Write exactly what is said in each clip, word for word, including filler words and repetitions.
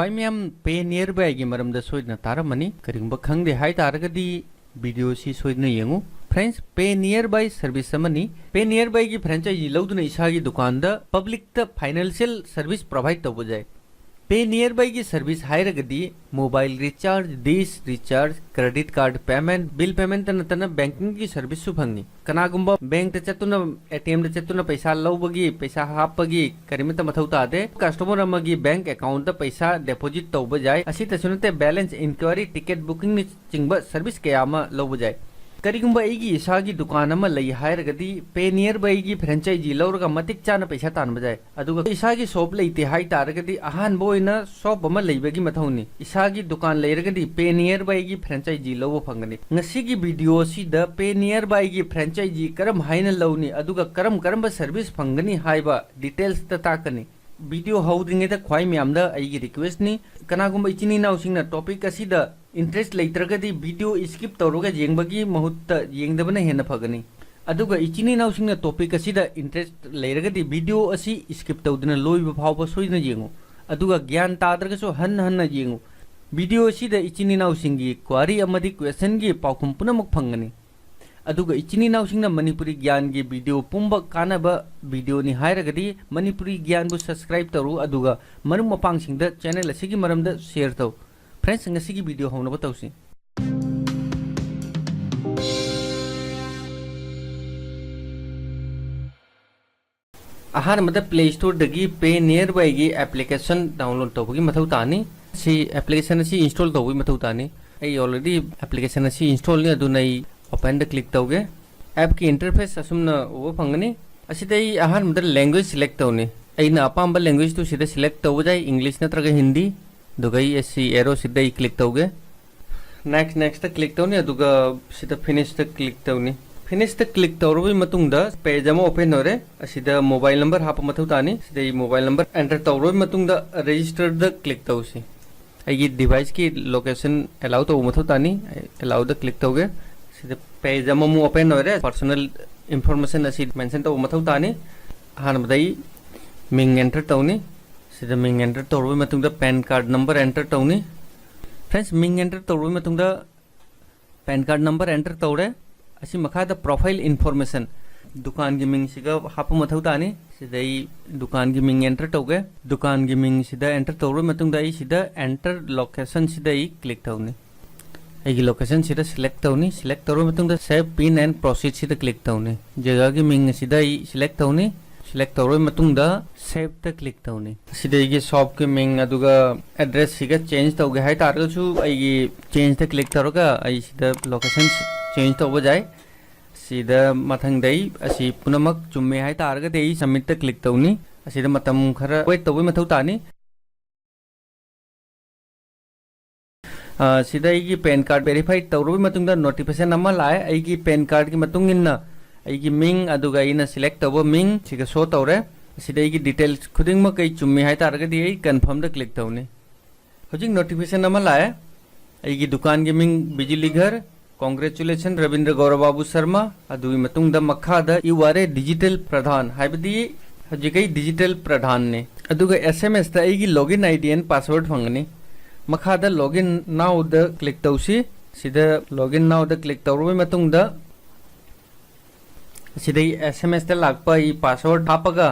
ꯈ꯭ꯋꯥꯏ ꯃꯌꯥꯝ Pay Nearby ꯒꯤ ꯃꯔꯝꯗ ꯁꯣꯏꯗꯅ ꯇꯥꯔꯝꯃꯅꯤ꯫ ꯀꯔꯤꯒꯨꯝꯕ ꯈꯪꯗꯦ ꯍꯥꯏ ꯇꯥꯔꯒꯗꯤ video ꯁꯤ ꯁꯣꯏꯗꯅ ꯌꯦꯡꯉꯨ꯫ Friends, Pay Nearby service ꯑꯃꯅꯤ꯫ Pay Nearby ꯒꯤ franchise ꯂꯧꯗꯨꯅ ꯏꯁꯥꯒꯤ ꯗꯨꯀꯥꯟꯗ public ꯇ financial service provide ꯇꯧꯕ ꯌꯥꯏ꯫ Pay Nearby ꯒꯤ service ꯍꯥꯏꯔꯒꯗꯤ mobile recharge, dish recharge, credit card payment, bill payment ꯇ ꯅꯠꯇꯅ banking ꯒꯤ service ꯁꯨ ꯐꯪꯉꯤ꯫ ꯀꯅꯥꯒꯨꯝꯕ bank ꯇ ꯆꯠꯇꯨꯅ, A T M ꯗ ꯆꯠꯇꯨꯅ ꯄꯩꯁꯥ ꯂꯧꯕꯒꯤ, ꯄꯩꯁꯥ ꯍꯥꯞꯄꯒꯤ ꯀꯔꯤꯃꯠꯇ ꯃꯊꯧ ꯇꯥꯗꯦ꯫ Customer ꯑꯃꯒꯤ bank account ꯇ ꯄꯩꯁꯥ deposit ꯇꯧꯕ ꯌꯥꯏ꯫ ꯑꯁꯤꯇꯁꯨ ꯅꯠꯇꯦ, balance inquiry, ticket booking ꯅ ꯆꯤꯡꯕ service ꯀꯌꯥ ꯑꯃ ꯂꯧꯕ ꯌꯥꯏ꯫ ꯀꯔꯤꯒꯨꯝꯕ ꯑꯩꯒꯤ ꯏꯁꯥꯒꯤ ꯗꯨꯀꯥꯟ ꯑꯃ ꯂꯩ ꯍꯥꯏꯔꯒꯗꯤ, Pay Nearby ꯒꯤ franchise ꯂꯧꯔꯒ ꯃꯇꯤꯛ ꯆꯥꯅ ꯄꯩꯁꯥ ꯇꯥꯟꯕ ꯌꯥꯏ꯫ ꯑꯗꯨꯒ ꯏꯁꯥꯒꯤ shop ꯂꯩꯇꯦ ꯍꯥꯏ ꯇꯥꯔꯒꯗꯤ, ꯑꯍꯥꯟꯕ ꯑꯣꯏꯅ shop ꯑꯃ ꯂꯩꯕꯒꯤ ꯃꯊꯧꯅꯤ꯫ ꯏꯁꯥꯒꯤ ꯗꯨꯀꯥꯟ ꯂꯩꯔꯒꯗꯤ, Pay Nearby ꯒꯤ franchise ꯂꯧꯕ ꯐꯪꯒꯅꯤ꯫ ꯉꯁꯤꯒꯤ video ꯑꯁꯤꯗ Pay Nearby ꯒꯤ franchise ꯀꯔꯝ ꯍꯥꯏꯅ ꯂꯧꯅꯤ, ꯑꯗꯨꯒ ꯀꯔꯝ ꯀꯔꯝꯕ service ꯐꯪꯒꯅꯤ ꯍꯥꯏꯕ details ꯇ ꯇꯥꯛꯀꯅꯤ꯫ Video ꯍꯧꯗ꯭ꯔꯤꯉꯩꯗ ꯈ꯭ꯋꯥꯏ ꯃꯌꯥꯝꯗ ꯑꯩꯒꯤ request ꯅꯤ, ꯀꯅꯥꯒꯨꯝꯕ ꯏꯆꯤꯟ ꯏꯅꯥꯎꯁꯤꯡꯅ topic ꯑꯁꯤꯗ interest ꯂꯩꯇ꯭ꯔꯒꯗꯤ, video skip ꯇꯧꯔꯒ ꯌꯦꯡꯕꯒꯤ ꯃꯍꯨꯠꯇ ꯌꯦꯡꯗꯕꯅ ꯍꯦꯟꯅ ꯐꯒꯅꯤ꯫ ꯑꯗꯨꯒ ꯏꯆꯤꯟ ꯏꯅꯥꯎꯁꯤꯡꯅ topic ꯑꯁꯤꯗ interest ꯂꯩꯔꯒꯗꯤ, video ꯑꯁꯤ skip ꯇꯧꯗꯅ ꯂꯣꯏꯕ ꯐꯥꯎꯕ ꯁꯣꯏꯗꯅ ꯌꯦꯡꯉꯨ꯫ ꯑꯗꯨꯒ ꯒ꯭ꯌꯥꯟ ꯇꯥꯗ꯭ꯔꯒꯁꯨ ꯍꯟꯅ ꯍꯟꯅ ꯌꯦꯡꯉꯨ꯫ Video ꯑꯁꯤꯗ ꯏꯆꯤꯟ ꯏꯅꯥꯎꯁꯤꯡꯒꯤ query ꯑꯃꯗꯤ question ꯒꯤ ꯄꯥꯎꯈꯨꯝ ꯄꯨꯝꯅꯃꯛ ꯐꯪꯒꯅꯤ꯫ ꯑꯗꯨꯒ ꯏꯆꯤꯟ ꯏꯅꯥꯎꯁꯤꯡꯅ ꯃꯅꯤꯄꯨꯔꯤ ꯒ꯭ꯌꯥꯟꯒꯤ video ꯄꯨꯝꯕ ꯀꯥꯟꯅꯕ video ꯅꯤ ꯍꯥꯏꯔꯒꯗꯤ, ꯃꯅꯤꯄꯨꯔꯤ ꯒ꯭ꯌꯥꯟꯕꯨ subscribe ꯇꯧꯔꯨ, ꯑꯗꯨꯒ ꯃꯔꯨꯞ ꯃꯄꯥꯡꯁꯤꯡꯗ channel ꯑꯁꯤꯒꯤ ꯃꯔꯝꯗ share ꯇꯧ꯫ Friends, ꯉꯁꯤꯒꯤ video ꯍꯧꯅꯕ ꯇꯧꯁꯤ꯫ ꯑꯍꯥꯟꯕꯗ Play Store ꯗꯒꯤ Pay Nearby ꯒꯤ application download ꯇꯧꯕꯒꯤ ꯃꯊꯧ ꯇꯥꯅꯤ꯫ ꯁꯤ application ꯑꯁꯤ install ꯇꯧꯕꯒꯤ ꯃꯊꯧ ꯇꯥꯅꯤ꯫ ꯑꯩ already application ꯑꯁꯤ install ꯅꯤ, ꯑꯗꯨꯅ ꯑꯩ open ꯗ click ꯇꯧꯒꯦ꯫ App ꯀꯤ interface ꯑꯁꯨꯝꯅ ꯎꯕ ꯐꯪꯒꯅꯤ꯫ ꯑꯁꯤꯗ ꯑꯩ ꯑꯍꯥꯟꯕꯗ language select ꯇꯧꯅꯤ꯫ ꯑꯩꯅ ꯑꯄꯥꯝꯕ language ꯇꯨ ꯁꯤꯗ select ꯇꯧꯕ ꯌꯥꯏ, English ꯅꯠꯇ꯭ꯔꯒ ꯍꯤꯟꯗꯤ꯫ ꯑꯗꯨꯒ ꯑꯩ ꯑꯁꯤ arrow ꯁꯤꯗ ꯑꯩ click ꯇꯧꯒꯦ꯫ Next, next ꯇ click ꯇꯧꯅꯤ, ꯑꯗꯨꯒ ꯁꯤꯗ finish ꯇ click ꯇꯧꯅꯤ꯫ Finish ꯇ click ꯇꯧꯔꯕꯒꯤ ꯃꯇꯨꯡꯗ page ꯑꯃ open ꯑꯣꯏꯔꯦ꯫ ꯑꯁꯤꯗ mobile number ꯍꯥꯞꯄ ꯃꯊꯧ ꯇꯥꯅꯤ꯫ ꯁꯤꯗ ꯑꯩ mobile number enter ꯇꯧꯔꯕꯒꯤ ꯃꯇꯨꯡꯗ register ꯗ click ꯇꯧꯁꯤ꯫ ꯑꯩꯒꯤ device ꯀꯤ location allow ꯇꯧꯕ ꯃꯊꯧ ꯇꯥꯅꯤ꯫ ꯑꯩ allow ꯗ click ꯇꯧꯒꯦ꯫ ꯁꯤꯗ page ꯑꯃꯃꯨꯛ open ꯑꯣꯏꯔꯦ꯫ Personal information ꯑꯁꯤ mention ꯇꯧꯕ ꯃꯊꯧ ꯇꯥꯅꯤ꯫ ꯑꯍꯥꯟꯕꯗ ꯑꯩ ꯃꯤꯡ enter ꯇꯧꯅꯤ꯫ ꯁꯤꯗ ꯃꯤꯡ ꯑꯦꯟꯇꯔ ꯇꯧꯔꯕ ꯃꯇꯨꯡꯗ ꯄꯦꯟ ꯀꯥꯔꯗ ꯅꯝꯕꯔ ꯑꯦꯟꯇꯔ ꯇꯧꯅꯤ꯫ ꯐ꯭ꯔꯦꯟꯁ, ꯃꯤꯡ ꯑꯦꯟꯇꯔ ꯇꯧꯔꯕ ꯃꯇꯨꯡꯗ ꯄꯦꯟ ꯀꯥꯔꯗ ꯅꯝꯕꯔ ꯑꯦꯟꯇꯔ ꯇꯧꯔꯦ꯫ ꯑꯁꯤ ꯃꯈꯥꯗ ꯄ꯭ꯔꯣꯐꯥꯏꯜ ꯏꯟꯐꯣꯔꯃꯦꯁꯟ, ꯗꯨꯀꯥꯟꯒꯤ ꯃꯤꯡꯁꯤꯒ ꯍꯥꯞꯄ ꯃꯊꯧ ꯇꯥꯅꯤ꯫ ꯁꯤꯗ ꯑꯩ ꯗꯨꯀꯥꯟꯒꯤ ꯃꯤꯡ ꯑꯦꯟꯇꯔ ꯇꯧꯒꯦ꯫ ꯗꯨꯀꯥꯟꯒꯤ ꯃꯤꯡꯁꯤꯗ ꯑꯦꯟꯇꯔ ꯇꯧꯔꯕ ꯃꯇꯨꯡꯗ ꯑꯩ ꯁꯤꯗ ꯑꯦꯟꯇꯔ ꯂꯣꯀꯦꯁꯟꯁꯤꯗ ꯑꯩ ꯀ꯭ꯂꯤꯛ ꯇꯧꯅꯤ꯫ ꯑꯩꯒꯤ ꯂꯣꯀꯦꯁꯟꯁꯤꯗ ꯁꯦꯂꯦꯛ ꯇꯧꯅꯤ꯫ ꯁꯦꯂꯦꯛ ꯇꯧꯔꯕ ꯃꯇꯨꯡꯗ Save Pin and Proceedꯁꯤꯗ ꯀ꯭ꯂꯤꯛ ꯇꯧꯅꯤ꯫ ꯖꯒꯥꯒꯤ ꯃꯤꯡ ꯑꯁꯤꯗ ꯑꯩ ꯁꯦꯂꯦꯛ ꯇꯧꯅꯤ꯫ ꯁꯦꯂꯦꯛ ꯇꯧꯔꯕ ꯃꯇꯨꯡꯗ Saveꯇ ꯀ꯭ꯂꯤꯛ ꯇꯧꯅꯤ꯫ ꯑꯁꯤꯗ ꯑꯩꯒꯤ ꯁꯣꯞꯀꯤ ꯃꯤꯡ ꯑꯗꯨꯒ ꯑꯦꯗ꯭ꯔꯦꯁꯁꯤꯒ ꯆꯦꯟꯖ ꯇꯧꯒꯦ ꯍꯥꯏꯇꯥꯔꯒꯁꯨ ꯑꯩꯒꯤ ꯆꯦꯟꯖꯇ ꯀ꯭ꯂꯤꯛ ꯇꯧꯔꯒ ꯑꯩ ꯁꯤꯗ ꯂꯣꯀꯦꯁꯟ ꯆꯦꯟꯖ ꯇꯧꯕ ꯌꯥꯏ꯫ ꯁꯤꯗ ꯃꯊꯪꯗ ꯑꯩ ꯑꯁꯤ ꯄꯨꯝꯅꯃꯛ ꯆꯨꯝꯃꯦ ꯍꯥꯏꯇꯥꯔꯒꯗꯤ ꯑꯩ ꯁꯕꯃꯤꯠꯇ ꯀ꯭ꯂꯤꯛ ꯇꯧꯅꯤ꯫ ꯑꯁꯤꯗ ꯃꯇꯝ ꯈꯔ ꯋꯦꯠ ꯇꯧꯕꯒꯤ ꯃꯊꯧ ꯇꯥꯅꯤ꯫ ꯑ, ꯁꯤꯗ ꯑꯩꯒꯤ ꯄꯦꯟ ꯀꯥꯔꯗ ꯚꯦꯔꯤꯐꯥꯏ ꯇꯧꯔꯕ ꯃꯇꯨꯡꯗ ꯅꯣꯇꯤꯐꯤꯀꯦꯁꯟ ꯑꯃ ꯂꯥꯛꯑꯦ꯫ ꯑꯩꯒꯤ ꯄꯦꯟ ꯀꯥꯔꯗꯀꯤ ꯃꯇꯨꯡ ꯏꯟꯅ ꯑꯩꯒꯤ ꯃꯤꯡ ꯑꯗꯨꯒ ꯑꯩꯅ ꯁꯦꯂꯦꯛ ꯇꯧꯕ ꯃꯤꯡ ꯁꯤꯒ ꯁꯣ ꯇꯧꯔꯦ꯫ ꯁꯤꯗ ꯑꯩꯒꯤ ꯗꯤꯇꯦꯜꯁ ꯈꯨꯗꯤꯡꯃꯛ ꯑꯩ ꯆꯨꯝꯃꯤ ꯍꯥꯏꯇꯥꯔꯒꯗꯤ ꯑꯩ ꯀꯟꯐꯥꯔꯝꯗ ꯀ꯭ꯂꯤꯛ ꯇꯧꯅꯤ꯫ ꯍꯧꯖꯤꯛ ꯅꯣꯇꯤꯐꯤꯀꯦꯁꯟ ꯑꯃ ꯂꯥꯛꯑꯦ꯫ ꯑꯩꯒꯤ ꯗꯨꯀꯥꯟꯒꯤ ꯃꯤꯡ ꯕꯤꯖꯂꯤ ꯘꯔ, congratulation ꯔꯕꯤꯟꯗ꯭ꯔ ꯒꯧꯔ ꯕꯥꯕꯨ ꯁꯔꯃ꯫ ꯑꯗꯨꯒꯤ ꯃꯇꯨꯡꯗ ꯃꯈꯥꯗ "You are a digital ꯄ꯭ꯔꯙꯥꯟ", ꯍꯥꯏꯕꯗꯤ ꯍꯧꯖꯤꯛ ꯑꯩ ꯗꯤꯖꯤꯇꯦꯜ ꯄ꯭ꯔꯙꯥꯟꯅꯤ꯫ ꯑꯗꯨꯒ ꯑꯦꯁ ꯑꯦꯝ ꯑꯦꯁꯇ ꯑꯩꯒꯤ login ID and password ꯐꯪꯒꯅꯤ꯫ ꯃꯈꯥꯗ "Login nowꯗ ꯀ꯭ꯂꯤꯛ ꯇꯧꯁꯤ꯫ ꯁꯤꯗ "Login nowꯗ ꯀ꯭ꯂꯤꯛ ꯇꯧꯔꯕ ꯃꯇꯨꯡꯗ ꯁꯤꯗꯩ ꯑꯦꯁ ꯑꯦꯝ ꯑꯦꯁꯇ ꯂꯥꯛꯄ ꯑꯩ ꯄꯥꯁꯋꯥꯔꯗ ꯍꯥꯞꯄꯒ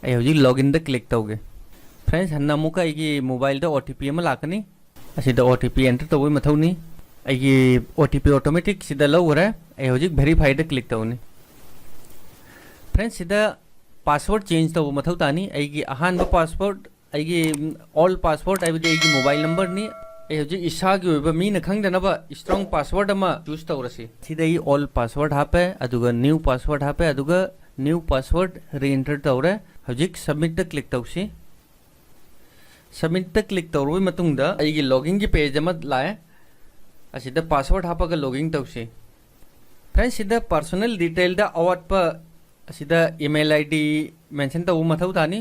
ꯑꯩ ꯍꯧꯖꯤꯛ ꯂꯣꯒꯏꯟꯗ ꯀ꯭ꯂꯤꯛ ꯇꯧꯒꯦ꯫ ꯐ꯭ꯔꯦꯟꯁ, ꯍꯟꯅ ꯑꯃꯨꯛꯀ ꯑꯩꯒꯤ ꯃꯣꯕꯥꯏꯜꯗ ꯑꯣ ꯇꯤ ꯄꯤ ꯑꯃ ꯂꯥꯛꯀꯅꯤ꯫ ꯑꯁꯤꯗ ꯑꯣ ꯇꯤ ꯄꯤ ꯑꯦꯟꯇꯔ ꯇꯧꯕꯒꯤ ꯃꯊꯧꯅꯤ꯫ ꯑꯩꯒꯤ ꯑꯣ ꯇꯤ ꯄꯤ ꯑꯣꯇꯣꯃꯦꯇꯤꯛ ꯁꯤꯗ ꯂꯧꯈ꯭ꯔꯦ꯫ ꯑꯩ ꯍꯧꯖꯤꯛ ꯚꯦꯔꯤꯐꯥꯏꯗ ꯀ꯭ꯂꯤꯛ ꯇꯧꯅꯤ꯫ ꯐ꯭ꯔꯦꯟꯁ, ꯁꯤꯗ ꯄꯥꯁꯋꯥꯔꯗ ꯆꯦꯟꯖ ꯇꯧꯕ ꯃꯊꯧ ꯇꯥꯅꯤ꯫ ꯑꯩꯒꯤ ꯑꯍꯥꯟꯕ ꯄꯥꯁꯋꯥꯔꯗ, ꯑꯩꯒꯤ ꯑꯣꯜ ꯄꯥꯁꯋꯥꯔꯗ ꯍꯥꯏꯕꯗꯤ ꯑꯩꯒꯤ ꯃꯣꯕꯥꯏꯜ ꯅꯝꯕꯔꯅꯤ꯫ ꯑꯩ ꯍꯧꯖꯤꯛ ꯏꯁꯥꯒꯤ ꯑꯣꯏꯕ ꯃꯤꯅ ꯈꯪꯗꯅꯕ ꯏꯁꯇ꯭ꯔꯣꯡ ꯄꯥꯁꯋꯥꯔꯗ ꯑꯃ ꯆꯨꯁ ꯇꯧꯔꯁꯤ꯫ ꯁꯤꯗ ꯑꯩ ꯑꯣꯜ ꯄꯥꯁꯋꯥꯔꯗ ꯍꯥꯞꯄꯦ, ꯑꯗꯨꯒ ꯅ꯭ꯌꯨ ꯄꯥꯁꯋꯥꯔꯗ ꯍꯥꯞꯄꯦ, ꯑꯗꯨꯒ ꯅ꯭ꯌꯨ ꯄꯥꯁꯋꯥꯔꯗ ꯔꯤꯑꯦꯟꯇꯔ ꯇꯧꯔꯦ꯫ ꯍꯧꯖꯤꯛ ꯁꯕꯃꯤꯠꯇ ꯀ꯭ꯂꯤꯛ ꯇꯧꯁꯤ꯫ ꯁꯕꯃꯤꯠꯇ ꯀ꯭ꯂꯤꯛ ꯇꯧꯔꯕ ꯃꯇꯨꯡꯗ ꯑꯩꯒꯤ ꯂꯣꯒꯤꯟꯒꯤ ꯄꯦꯖ ꯑꯃ ꯂꯥꯛꯑꯦ꯫ ꯑꯁꯤꯗ ꯄꯥꯁꯋꯥꯔꯗ ꯍꯥꯞꯄꯒ ꯂꯣꯒꯤꯟ ꯇꯧꯁꯤ꯫ ꯐ꯭ꯔꯦꯟꯁ, ꯁꯤꯗ ꯄꯥꯔꯁꯣꯅꯦꯜ ꯗꯤꯇꯦꯜꯗ ꯑꯋꯥꯠꯄ ꯑꯁꯤꯗ ꯏꯃꯦꯜ ꯑꯥꯏ ꯗꯤ ꯃꯦꯟꯁꯟ ꯇꯧꯕ ꯃꯊꯧ ꯇꯥꯅꯤ꯫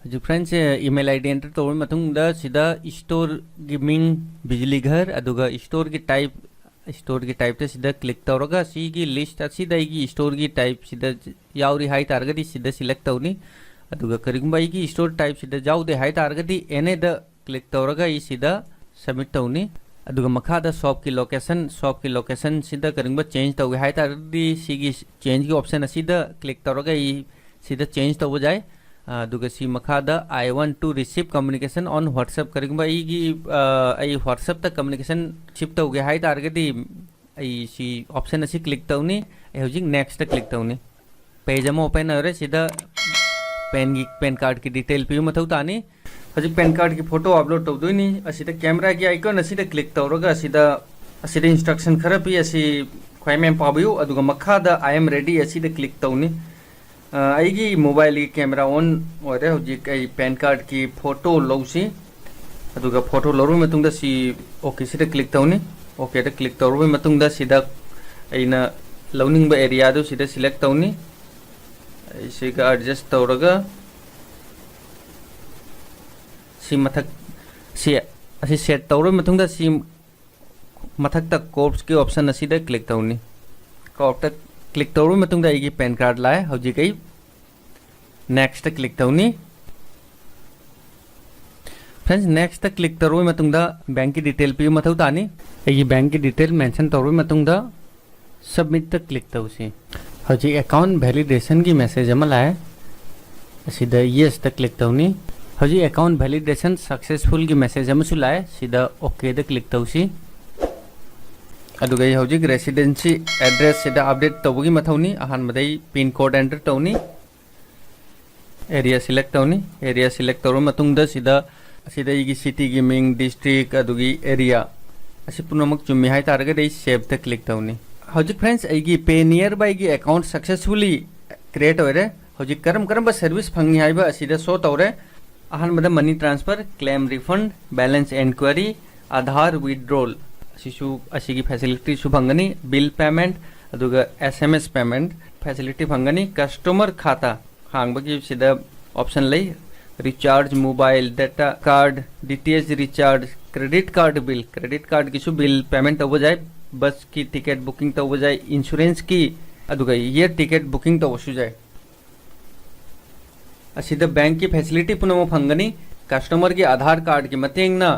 ꯍꯧꯖꯤꯛ friends, email I D enter ꯇꯧꯔꯕ ꯃꯇꯨꯡꯗ ꯁꯤꯗ ꯏꯁꯇꯣꯔꯒꯤ ꯃꯤꯡ ꯕꯤꯖꯂꯤ ꯘꯔ, ꯑꯗꯨꯒ ꯏꯁꯇꯣꯔꯒꯤ ꯇꯥꯏꯞ, ꯏꯁꯇꯣꯔꯒꯤ ꯇꯥꯏꯞꯇ ꯁꯤꯗ ꯀ꯭ꯂꯤꯛ ꯇꯧꯔꯒ ꯁꯤꯒꯤ ꯂꯤꯁ ꯑꯁꯤꯗ ꯑꯩꯒꯤ ꯏꯁꯇꯣꯔꯒꯤ ꯇꯥꯏꯞ ꯁꯤꯗ ꯌꯥꯎꯔꯤ ꯍꯥꯏ ꯇꯥꯔꯒꯗꯤ ꯁꯤꯗ ꯁꯤꯂꯦꯛ ꯇꯧꯅꯤ꯫ ꯑꯗꯨꯒ ꯀꯔꯤꯒꯨꯝꯕ ꯑꯩꯒꯤ store type ꯁꯤꯗ ꯌꯥꯎꯗꯦ ꯍꯥꯏ ꯇꯥꯔꯒꯗꯤ any ꯗ click ꯇꯧꯔꯒ ꯑꯩ ꯁꯤꯗ submit ꯇꯧꯅꯤ꯫ ꯑꯗꯨꯒ ꯃꯈꯥꯗ shop ꯀꯤ location, shop ꯀꯤ location ꯁꯤꯗ ꯀꯔꯤꯒꯨꯝꯕ change ꯇꯧꯒꯦ ꯍꯥꯏ ꯇꯥꯔꯒꯗꯤ ꯁꯤꯒꯤ change ꯀꯤ option ꯑꯁꯤꯗ click ꯇꯧꯔꯒ ꯑꯩ ꯁꯤꯗ change ꯇꯧꯕ ꯌꯥꯏ꯫ ꯑꯗꯨꯒ ꯁꯤ ꯃꯈꯥꯗ "I want to receive communication on WhatsApp", ꯀꯔꯤꯒꯨꯝꯕ ꯑꯩꯒꯤ, ꯑ, ꯑꯩ WhatsApp ꯇ communication receive ꯇꯧꯒꯦ ꯍꯥꯏ ꯇꯥꯔꯒꯗꯤ ꯑꯩ ꯁꯤ option ꯑꯁꯤ click ꯇꯧꯅꯤ꯫ ꯑꯩ ꯍꯧꯖꯤꯛ next ꯇ click ꯇꯧꯅꯤ꯫ Page ꯑꯃ open ꯑꯣꯏꯔꯦ꯫ ꯁꯤꯗ pan ꯒꯤ, pan card ꯀꯤ detail ꯄꯤꯕ ꯃꯊꯧ ꯇꯥꯅꯤ꯫ ꯍꯧꯖꯤꯛ pan card ꯀꯤ photo upload ꯇꯧꯗꯣꯏꯅꯤ꯫ ꯑꯁꯤꯗ camera ꯒꯤ icon ꯑꯁꯤꯗ click ꯇꯧꯔꯒ ꯑꯁꯤꯗ, ꯑꯁꯤꯗ instruction ꯈꯔ ꯄꯤ꯫ ꯑꯁꯤ ꯈ꯭ꯋꯥꯏ ꯃꯌꯥꯝ ꯄꯥꯕꯤꯌꯨ꯫ ꯑꯗꯨꯒ ꯃꯈꯥꯗ "I am ready" ꯑꯁꯤꯗ click ꯇꯧꯅꯤ꯫ ꯑ, ꯑꯩꯒꯤ mobile ꯒꯤ camera on ꯑꯣꯏꯔꯦ꯫ ꯍꯧꯖꯤꯛ ꯑꯩ pan card ꯀꯤ photo ꯂꯧꯁꯤ꯫ ꯑꯗꯨꯒ photo ꯂꯧꯔꯕ ꯃꯇꯨꯡꯗ ꯁꯤ OK ꯁꯤꯗ click ꯇꯧꯅꯤ꯫ OK ꯗ click ꯇꯧꯔꯕ ꯃꯇꯨꯡꯗ ꯁꯤꯗ ꯑꯩꯅ ꯂꯧꯅꯤꯡꯕ area ꯗꯨ ꯁꯤꯗ select ꯇꯧꯅꯤ꯫ ꯑꯩ ꯁꯤꯒ adjust ꯇꯧꯔꯒ ꯁꯤ ꯃꯊꯛ, ꯁꯤ, ꯑꯁꯤ set ꯇꯧꯔꯕ ꯃꯇꯨꯡꯗ ꯁꯤ ꯃꯊꯛꯇ corps ꯀꯤ option ꯑꯁꯤꯗ click ꯇꯧꯅꯤ꯫ Corps ꯇ click ꯇꯧꯔꯕ ꯃꯇꯨꯡꯗ ꯑꯩꯒꯤ pan card ꯂꯥꯛꯑꯦ꯫ ꯍꯧꯖꯤꯛ ꯑꯩ next ꯇ click ꯇꯧꯅꯤ꯫ Friends, next ꯇ click ꯇꯧꯔꯕ ꯃꯇꯨꯡꯗ bank ꯀꯤ detail ꯄꯤꯕ ꯃꯊꯧ ꯇꯥꯅꯤ꯫ ꯑꯩꯒꯤ bank ꯀꯤ detail mention ꯇꯧꯔꯕ ꯃꯇꯨꯡꯗ submit ꯇ click ꯇꯧꯁꯤ꯫ ꯍꯧꯖꯤꯛ account validation ꯒꯤ message ꯑꯃ ꯂꯥꯛꯑꯦ꯫ ꯑꯁꯤꯗ yes ꯇ click ꯇꯧꯅꯤ꯫ ꯍꯧꯖꯤꯛ account validation successful ꯒꯤ message ꯑꯃꯁꯨ ꯂꯥꯛꯑꯦ꯫ ꯁꯤꯗ OK ꯗ click ꯇꯧꯁꯤ꯫ ꯑꯗꯨꯒ ꯑꯩ ꯍꯧꯖꯤꯛ residency address ꯁꯤꯗ update ꯇꯧꯕꯒꯤ ꯃꯊꯧꯅꯤ꯫ ꯑꯍꯥꯟꯕꯗ ꯑꯩ pin code enter ꯇꯧꯅꯤ꯫ Area select ꯇꯧꯅꯤ꯫ Area select ꯇꯧꯔꯕ ꯃꯇꯨꯡꯗ ꯁꯤꯗ, ꯑꯁꯤꯗ ꯑꯩꯒꯤ city ꯒꯤ ꯃꯤꯡ, district, ꯑꯗꯨꯒꯤ area, ꯑꯁꯤ ꯄꯨꯝꯅꯃꯛ ꯆꯨꯝꯃꯤ ꯍꯥꯏꯇꯥꯔꯒꯗꯤ ꯑꯩ save ꯇ click ꯇꯧꯅꯤ꯫ ꯍꯧꯖꯤꯛ friends, ꯑꯩꯒꯤ PayNearby ꯒꯤ account successfully create ꯑꯣꯏꯔꯦ꯫ ꯍꯧꯖꯤꯛ ꯀꯔꯝ ꯀꯔꯝꯕ service ꯐꯪꯉꯤ ꯍꯥꯏꯕ ꯑꯁꯤꯗ show ꯇꯧꯔꯦ꯫ ꯑꯍꯥꯟꯕꯗ money transfer, claim refund, balance enquiry, Aadhaar withdrawal, ꯑꯁꯤꯁꯨ, ꯑꯁꯤꯒꯤ facility ꯁꯨ ꯐꯪꯒꯅꯤ꯫ Bill payment, ꯑꯗꯨꯒ SMS payment facility ꯐꯪꯒꯅꯤ꯫ Customer ꯈꯥꯇꯥ ꯍꯥꯡꯕꯒꯤ ꯁꯤꯗ option ꯂꯩ꯫ Recharge, mobile data, card, DTH recharge, credit card bill, credit card ꯒꯤꯁꯨ bill payment ꯇꯧꯕ ꯌꯥꯏ, bus ꯀꯤ ticket booking ꯇꯧꯕ ꯌꯥꯏ, insurance ꯀꯤ, ꯑꯗꯨꯒ air ticket booking ꯇꯧꯕꯁꯨ ꯌꯥꯏ꯫ ꯑꯁꯤꯗ ꯕꯦꯡꯛꯀꯤ ꯐꯦꯁꯤꯂꯤꯇꯤ ꯄꯨꯝꯅꯃꯛ ꯐꯪꯒꯅꯤ꯫ ꯀꯁꯇꯃꯔꯒꯤ ꯑꯥꯙꯥꯔ ꯀꯥꯔꯗꯀꯤ ꯃꯇꯦꯡꯅ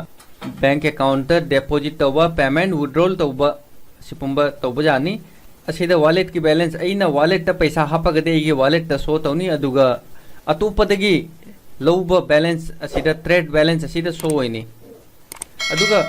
ꯕꯦꯡꯛ ꯑꯦꯀꯥꯎꯟꯠꯇ ꯗꯤꯄꯣꯖꯤꯠ ꯇꯧꯕ, ꯄꯦꯃꯦꯟꯠ, ꯋꯤꯗ꯭ꯔꯣꯜ ꯇꯧꯕ, ꯑꯁꯤ ꯄꯨꯝꯕ ꯇꯧꯕ ꯌꯥꯅꯤ꯫ ꯑꯁꯤꯗ ꯋꯥꯂꯦꯠꯀꯤ ꯕꯦꯂꯦꯟꯁ, ꯑꯩꯅ ꯋꯥꯂꯦꯠꯇ ꯄꯩꯁꯥ ꯍꯥꯞꯄꯒꯗꯤ ꯑꯩꯒꯤ ꯋꯥꯂꯦꯠꯇ ꯁꯣ ꯇꯧꯅꯤ, ꯑꯗꯨꯒ ꯑꯇꯣꯞꯄꯗꯒꯤ ꯂꯧꯕ ꯕꯦꯂꯦꯟꯁ ꯑꯁꯤꯗ, ꯇ꯭ꯔꯦꯗ ꯕꯦꯂꯦꯟꯁ ꯑꯁꯤꯗ ꯁꯣ ꯑꯣꯏꯅꯤ꯫ ꯑꯗꯨꯒ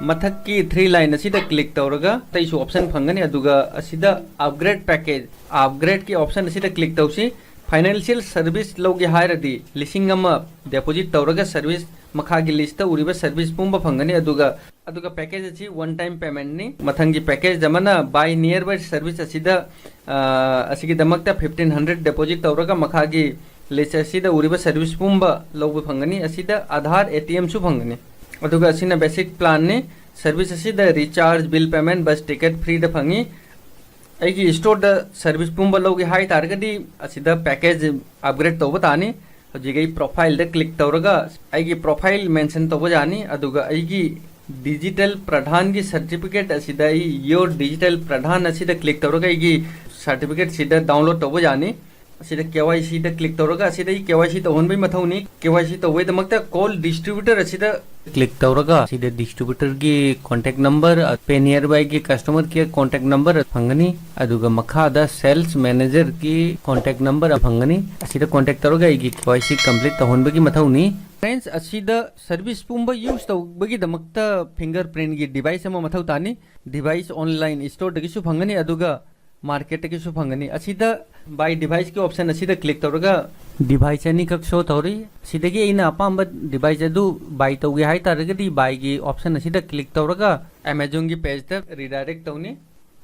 ꯃꯊꯛꯀꯤ ꯊ꯭ꯔꯤ ꯂꯥꯏꯟ ꯑꯁꯤꯗ ꯀ꯭ꯂꯤꯛ ꯇꯧꯔꯒ ꯑꯇꯩꯁꯨ ꯑꯣꯞꯁꯟ ꯐꯪꯒꯅꯤ꯫ ꯑꯗꯨꯒ ꯑꯁꯤꯗ ꯑꯞꯒ꯭ꯔꯦꯗ ꯄꯦꯀꯦꯖ, ꯑꯞꯒ꯭ꯔꯦꯗꯀꯤ ꯑꯣꯞꯁꯟ ꯑꯁꯤꯗ ꯀ꯭ꯂꯤꯛ ꯇꯧꯁꯤ꯫ ꯐꯥꯏꯅꯥꯟꯁꯤꯌꯦꯜ ꯁꯔꯚꯤꯁ ꯂꯧꯒꯦ ꯍꯥꯏꯔꯗꯤ ꯂꯤꯁꯤꯡ ꯑꯃ ꯗꯤꯄꯣꯖꯤꯠ ꯇꯧꯔꯒ ꯁꯔꯚꯤꯁ, ꯃꯈꯥꯒꯤ ꯂꯤꯁꯇ ꯎꯔꯤꯕ ꯁꯔꯚꯤꯁ ꯄꯨꯝꯕ ꯐꯪꯒꯅꯤ꯫ ꯑꯗꯨꯒ, ꯑꯗꯨꯒ ꯄꯦꯀꯦꯖ ꯑꯁꯤ ꯋꯥꯟ ꯇꯥꯏꯝ ꯄꯦꯃꯦꯟꯠꯅꯤ꯫ ꯃꯊꯪꯒꯤ ꯄꯦꯀꯦꯖ ꯑꯃꯅ ꯕꯥꯏ ꯅꯤꯌꯔ ꯕꯥꯏ ꯁꯔꯚꯤꯁ ꯑꯁꯤꯗ, ꯑ, ꯑꯁꯤꯒꯤꯗꯃꯛꯇ ꯐꯤꯐꯇꯤꯟ ꯍꯟꯗ꯭ꯔꯦꯗ ꯗꯤꯄꯣꯖꯤꯠ ꯇꯧꯔꯒ ꯃꯈꯥꯒꯤ ꯂꯤꯁ ꯑꯁꯤꯗ ꯎꯔꯤꯕ ꯁꯔꯚꯤꯁ ꯄꯨꯝꯕ ꯂꯧꯕ ꯐꯪꯒꯅꯤ꯫ ꯑꯁꯤꯗ ꯑꯥꯙꯥꯔ, ꯑꯦ ꯇꯤ ꯑꯦꯝꯁꯨ ꯐꯪꯒꯅꯤ꯫ ꯑꯗꯨꯒ ꯑꯁꯤꯅ ꯕꯦꯁꯤꯛ ꯄ꯭ꯂꯥꯟꯅꯤ꯫ ꯁꯔꯚꯤꯁ ꯑꯁꯤꯗ recharge, bill payment, bus ticket ꯐ꯭ꯔꯤꯗ ꯐꯪꯉꯤ꯫ ꯑꯩꯒꯤ ꯁ꯭ꯇꯣꯔꯗ ꯁꯔꯚꯤꯁ ꯄꯨꯝꯕ ꯂꯧꯒꯦ ꯍꯥꯏ ꯇꯥꯔꯒꯗꯤ ꯑꯁꯤꯗ ꯄꯦꯀꯦꯖ ꯑꯞꯒ꯭ꯔꯦꯗ ꯇꯧꯕ ꯇꯥꯅꯤ꯫ ꯍꯧꯖꯤꯛ ꯑꯩ ꯄ꯭ꯔꯣꯐꯥꯏꯜꯗ ꯀ꯭ꯂꯤꯛ ꯇꯧꯔꯒ ꯑꯩꯒꯤ ꯄ꯭ꯔꯣꯐꯥꯏꯜ ꯃꯦꯟꯁꯟ ꯇꯧꯕ ꯌꯥꯅꯤ꯫ ꯑꯗꯨꯒ ꯑꯩꯒꯤ ꯗꯤꯖꯤꯇꯦꯜ ꯄ꯭ꯔꯙꯥꯟꯒꯤ ꯁꯔꯇꯤꯐꯤꯀꯦꯠ ꯑꯁꯤꯗ ꯑꯩ ꯌꯣꯔ ꯗꯤꯖꯤꯇꯦꯜ ꯄ꯭ꯔꯙꯥꯟ ꯑꯁꯤꯗ ꯀ꯭ꯂꯤꯛ ꯇꯧꯔꯒ ꯑꯩꯒꯤ ꯁꯔꯇꯤꯐꯤꯀꯦꯠꯁꯤꯗ ꯗꯥꯎꯟꯂꯣꯗ ꯇꯧꯕ ꯌꯥꯅꯤ꯫ ꯑꯁꯤꯗ ꯀꯦ ꯋꯥꯏ ꯁꯤꯗ ꯀ꯭ꯂꯤꯛ ꯇꯧꯔꯒ ꯑꯁꯤꯗ ꯑꯩ ꯀꯦ ꯋꯥꯏ ꯁꯤ ꯇꯧꯍꯟꯕꯒꯤ ꯃꯊꯧꯅꯤ꯫ ꯀꯦ ꯋꯥꯏ ꯁꯤ ꯇꯧꯕꯒꯤꯗꯃꯛꯇ ꯀꯣꯜ ꯗꯤꯁꯇ꯭ꯔꯤꯕ꯭ꯌꯨꯇꯔ ꯑꯁꯤꯗ ꯀ꯭ꯂꯤꯛ ꯇꯧꯔꯒ ꯑꯁꯤꯗ ꯗꯤꯁꯇ꯭ꯔꯤꯕ꯭ꯌꯨꯇꯔꯒꯤ ꯀꯣꯟꯇꯦꯛ ꯅꯝꯕꯔ, ꯄꯦ ꯅꯤꯌꯔ ꯕꯥꯏꯒꯤ ꯀꯁꯇꯃꯔ ꯀꯦꯌꯔ ꯀꯣꯟꯇꯦꯛ ꯅꯝꯕꯔ ꯐꯪꯒꯅꯤ꯫ ꯑꯗꯨꯒ ꯃꯈꯥꯗ ꯁꯦꯜꯁ ꯃꯦꯅꯦꯖꯔꯒꯤ ꯀꯣꯟꯇꯦꯛ ꯅꯝꯕꯔ ꯐꯪꯒꯅꯤ꯫ ꯑꯁꯤꯗ ꯀꯣꯟꯇꯦꯛ ꯇꯧꯔꯒ ꯑꯩꯒꯤ ꯀꯦ ꯋꯥꯏ ꯁꯤ ꯀꯝꯄ꯭ꯂꯤꯠ ꯇꯧꯍꯟꯕꯒꯤ ꯃꯊꯧꯅꯤ꯫ ꯐ꯭ꯔꯦꯟꯁ, ꯑꯁꯤꯗ ꯁꯔꯚꯤꯁ ꯄꯨꯝꯕ ꯌꯨꯁ ꯇꯧꯕꯒꯤꯗꯃꯛꯇ ꯐꯤꯡꯒꯔ ꯄ꯭ꯔꯤꯟꯠꯒꯤ ꯗꯤꯚꯥꯏꯁ ꯑꯃ ꯃꯊꯧ ꯇꯥꯅꯤ꯫ ꯗꯤꯚꯥꯏꯁ ꯑꯣꯟꯂꯥꯏꯟ ꯁ꯭ꯇꯣꯔꯗꯒꯤꯁꯨ ꯐꯪꯒꯅꯤ, ꯑꯗꯨꯒ ꯃꯥꯔꯀꯦꯠꯇꯒꯤꯁꯨ ꯐꯪꯒꯅꯤ꯫ ꯑꯁꯤꯗ ꯕꯥꯏ ꯗꯤꯚꯥꯏꯁꯀꯤ ꯑꯣꯞꯁꯟ ꯑꯁꯤꯗ ꯀ꯭ꯂꯤꯛ ꯇꯧꯔꯒ ꯗꯤꯚꯥꯏꯁ ꯑꯅꯤꯈꯛ ꯁꯣ ꯇꯧꯔꯤ꯫ ꯁꯤꯗꯒꯤ ꯑꯩꯅ ꯑꯄꯥꯝꯕ ꯗꯤꯚꯥꯏꯁ ꯑꯗꯨ ꯕꯥꯏ ꯇꯧꯒꯦ ꯍꯥꯏ ꯇꯥꯔꯒꯗꯤ ꯕꯥꯏꯒꯤ ꯑꯣꯞꯁꯟ ꯑꯁꯤꯗ ꯀ꯭ꯂꯤꯛ ꯇꯧꯔꯒ ꯑꯦꯃꯥꯖꯣꯟꯒꯤ ꯄꯦꯖꯇ ꯔꯤꯗꯥꯏꯔꯦꯛ ꯇꯧꯅꯤ꯫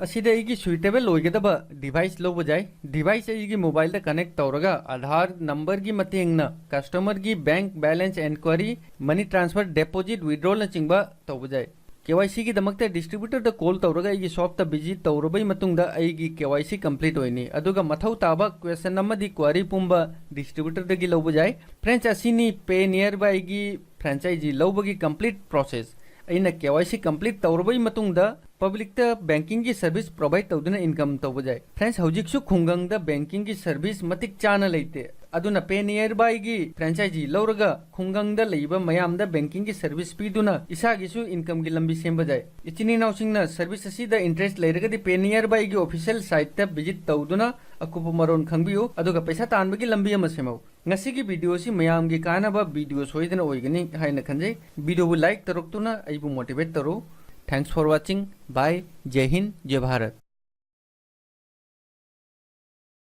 ꯑꯁꯤꯗ ꯑꯩꯒꯤ ꯁꯨꯏꯇꯦꯕꯜ ꯑꯣꯏꯒꯗꯕ ꯗꯤꯚꯥꯏꯁ ꯂꯧꯕ ꯌꯥꯏ꯫ ꯗꯤꯚꯥꯏꯁ ꯑꯩꯒꯤ ꯃꯣꯕꯥꯏꯜꯗ ꯀꯅꯦꯛ ꯇꯧꯔꯒ ꯑꯥꯙꯥꯔ ꯅꯝꯕꯔꯒꯤ ꯃꯇꯦꯡꯅ ꯀꯁꯇꯃꯔꯒꯤ bank balance enquiry, money transfer, deposit, ꯋꯤꯗ꯭ꯔꯣꯜꯅꯆꯤꯡꯕ ꯇꯧꯕ ꯌꯥꯏ꯫ ꯀꯦ ꯋꯥꯏ ꯁꯤꯒꯤꯗꯃꯛꯇ ꯗꯤꯁꯇ꯭ꯔꯤꯕ꯭ꯌꯨꯇꯔꯗ ꯀꯣꯜ ꯇꯧꯔꯒ ꯑꯩꯒꯤ ꯁꯣꯞꯇ ꯚꯤꯖꯤꯠ ꯇꯧꯔꯕꯒꯤ ꯃꯇꯨꯡꯗ ꯑꯩꯒꯤ ꯀꯦ ꯋꯥꯏ ꯁꯤ ꯀꯝꯄ꯭ꯂꯤꯠ ꯑꯣꯏꯅꯤ꯫ ꯑꯗꯨꯒ ꯃꯊꯧ ꯇꯥꯕ ꯀ꯭ꯋꯦꯁꯟ ꯑꯃꯗꯤ ꯀ꯭ꯋꯥꯔꯤ ꯄꯨꯝꯕ ꯗꯤꯁꯇ꯭ꯔꯤꯕ꯭ꯌꯨꯇꯔꯗꯒꯤ ꯂꯧꯕ ꯌꯥꯏ꯫ ꯐ꯭ꯔꯦꯟꯁ, ꯑꯁꯤꯅꯤ ꯄꯦ ꯅꯤꯌꯔ ꯕꯥꯏꯒꯤ ꯐ꯭ꯔꯦꯟꯆꯥꯏꯖꯤ ꯂꯧꯕꯒꯤ ꯀꯝꯄ꯭ꯂꯤꯠ ꯄ꯭ꯔꯣꯁꯦꯁ꯫ ꯑꯩꯅ ꯀꯦ ꯋꯥꯏ ꯁꯤ ꯀꯝꯄ꯭ꯂꯤꯠ ꯇꯧꯔꯕꯒꯤ ꯃꯇꯨꯡꯗ ꯄꯕ꯭ꯂꯤꯛꯇ ꯕꯦꯡꯀꯤꯡꯒꯤ ꯁꯔꯚꯤꯁ ꯄ꯭ꯔꯣꯚꯥꯏꯗ ꯇꯧꯗꯨꯅ ꯏꯟꯀꯝ ꯇꯧꯕ ꯌꯥꯏ꯫ ꯐ꯭ꯔꯦꯟꯁ, ꯍꯧꯖꯤꯛꯁꯨ ꯈꯨꯡꯒꯪꯗ ꯕꯦꯡꯀꯤꯡꯒꯤ ꯁꯔꯚꯤꯁ ꯃꯇꯤꯛ ꯆꯥꯅ ꯂꯩꯇꯦ꯫ ꯑꯗꯨꯅ Pay Nearby ꯒꯤ franchise ꯂꯧꯔꯒ ꯈꯨꯡꯒꯪꯗ ꯂꯩꯕ ꯃꯌꯥꯝꯗ banking ꯒꯤ service ꯄꯤꯗꯨꯅ ꯏꯁꯥꯒꯤꯁꯨ income ꯒꯤ ꯂꯝꯕꯤ ꯁꯦꯝꯕ ꯌꯥꯏ꯫ ꯏꯆꯤꯟ ꯏꯅꯥꯎꯁꯤꯡꯅ service ꯑꯁꯤꯗ interest ꯂꯩꯔꯒꯗꯤ Pay Nearby ꯒꯤ official site ꯇ visit ꯇꯧꯗꯨꯅ ꯑꯀꯨꯞꯄ ꯃꯔꯣꯜ ꯈꯪꯕꯤꯌꯨ, ꯑꯗꯨꯒ ꯄꯩꯁꯥ ꯇꯥꯟꯕꯒꯤ ꯂꯝꯕꯤ ꯑꯃ ꯁꯦꯝꯍꯧ꯫ ꯉꯁꯤꯒꯤ video ꯁꯤ ꯃꯌꯥꯝꯒꯤ ꯀꯥꯟꯅꯕ video ꯁꯣꯏꯗꯅ ꯑꯣꯏꯒꯅꯤ ꯍꯥꯏꯅ ꯈꯟꯖꯩ꯫ Video ꯕꯨ like ꯇꯧꯔꯛꯇꯨꯅ ꯑꯩꯕꯨ motivate ꯇꯧꯔꯛꯎ꯫ Thanks for watching. Bye. ꯖꯩ Hind, ꯖꯩ Bharat.